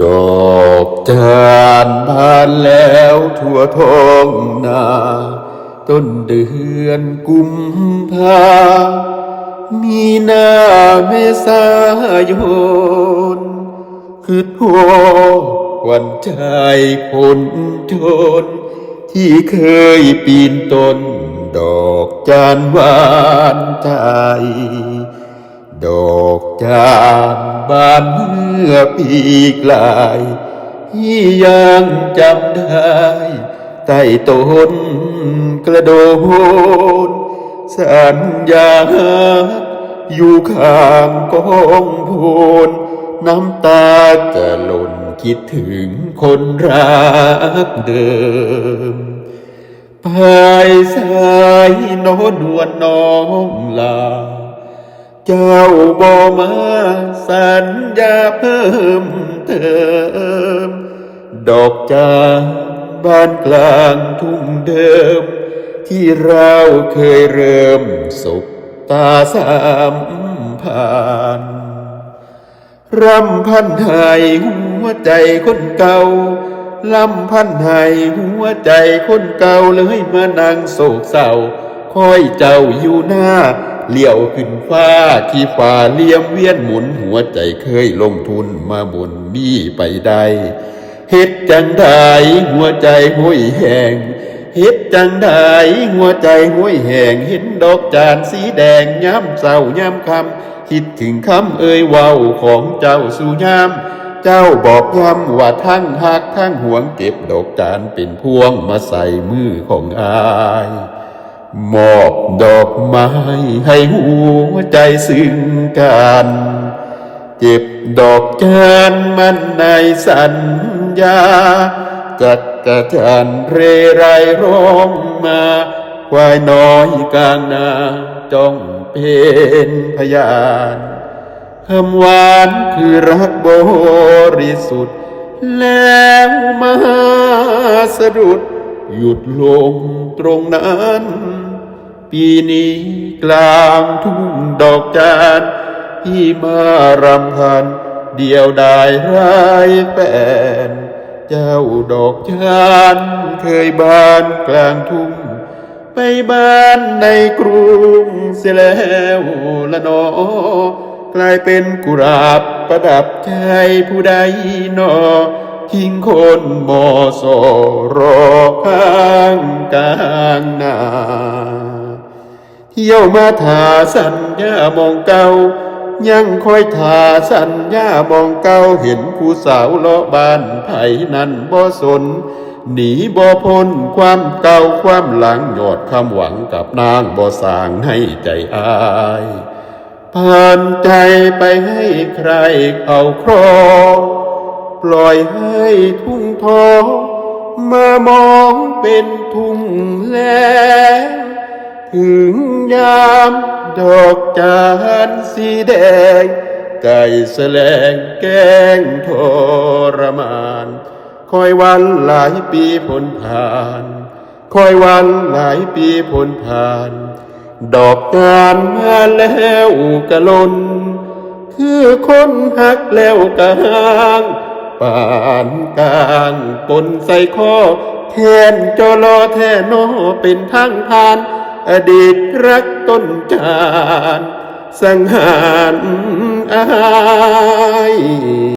ດອກຈານບານແລ້ວທົ່ວທ້ອງນາ ຕົ້ນເດືອນກຸມພາ ມີນາ ເມສາຍົນ ຄຶດຮອດຂວັນໃຈຄົນຈົນ ທີ່ເຄີຍປີນຕົ້ນ ດອກຈານຫວານໃຈ ດອກຈານບານເມື່ອປີກາຍ ທີ່ຍັງຈຳໄດ້ໃຕ້ຕົ້ນກະໂດນ ສັນຍາຮັກຢູ່ຂ້າງກອງໂພນ ນ້ຳຕາຈະຫຼົ່ນຄິດເຖິງຄົນຮັກເດີມ. ໄປໃສນໍນວນນ້ອງຫຼ້າ ເຈົ້າບໍ່ມາສັນຍາເພີ່ມເຕີມ ດອກຈານບ້ານກາງທຸ່ງເດີມ ທີ່ເຮົາເຄີຍເລີ່ມສົບຕາສຳພັນ. ລຳພັນໃຫ້ຫົວໃຈຄົນເກົ່າ ລຳພັນໃຫ້ຫົວໃຈຄົນເກົ່າ ເລີຍມານັ່ງໂສກເສົ້າ ຄອຍເຈົ້າຢູ່ໜ້າ ຫຼຽວຂຶ້ນຟ້າ ທີ່ຟ້າຫຼຽມວຽນໝູນ ຫົວໃຈເຄີຍລົງທຶນມາບຸນ ມີໄປໄດ້ ເຮັດຈັ່ງໃດຫົວໃຈໂຫຍແຮງ ເຮັດຈັ່ງໃດຫົວໃຈໂຫຍແຮງ ເຫັນດອກຈານສີແດງ ຍາມເຊົ້າຍາມຄ່ຳ ຄິດເຖິງຄຳເອີ່ຍເວົ້າຂອງເຈົ້າສູ່ຍາມ ເຈົ້າບອກຢ້ຳວ່າທັງຮັກທັງຫວງ ເກັບດອກຈານເປັນພວງມາໃສ່ມືຂອງອ້າຍ ມອບດອກໄມ້ໃຫ້ຫົວໃຈຊຶ່ງກັນ ເກັບດອກຈານມັນໃນສັນຍາ ຈັກກະຈັນເຣໄລຮ້ອງມາ ຄວາຍນ້ອຍກາງນາ ຈ້ອງເປັນພະຍານ ຄຳຫວານຄືຮັກບໍລິສຸດ ແລ້ວມາສະດຸດ ຢຸດລົງຕົງນັ້ນ. ປີນີ້ກາງທຸ່ງດອກຈານ ທີ່ມາລຳພັນ ດຽວດາຍໄຮ້ແຟນ ເຈົ້າດອກຈານເຄີຍບານກາງທຸ່ງ ໄປບານໃນກຸງເສຍແລ້ວລະໜໍ ກາຍເປັນກຸຫຼາບປະດັບໃຈຜູ້ໃດໜໍ ຖິ້ງຄົນມໍ່ສໍ້ລໍຂ້າງກາງນາ. ທ່ຽວມາຖ້າສັນຍາໝ່ອງເກົ່າ ຍັງຄອຍຖ້າສັນຍາໝ່ອງເກົ່າ ເຫັນຜູ້ສາວເລາະບ້ານໃຜນັ້ນບໍ່ສົນ ໜີບໍ່ພົ້ນຄວາມເກົ່າຄວາມຫຼັງ ຍອດຄວາມຫວັງກັບນາງບໍ່ສ້າງໃນໃຈອ້າຍ ຜ່ານໃຈໄປໃຫ້ໃຄເຂົ້າຄອງ ປ່ອຍໃຫ້ທຸ່ງທອງ ມາມອງເປັນທຸ່ງແລ້ງ ເຖິງຍາມດອກຈານສີແດງ ໄກ່ສະແລງແກງທໍລະມານ ຄອຍວັນຫຼາຍປີພົ້ນຜ່ານ ຄອຍວັນຫຼາຍປີພົ້ນຜ່ານ ດອກຈານມາແລ້ວກະຫຼົ່ນ ຄືຄົນຮັກແລ້ວກະຮ້າງ ປານກາງປົນໃສ່ຄໍ ແຄ້ນຈໍລໍແທ້ໜໍເປັນທາງຜ່ານ ອະດີດຮັກຕົ້ນຈານສັງຫານອ້າຍ.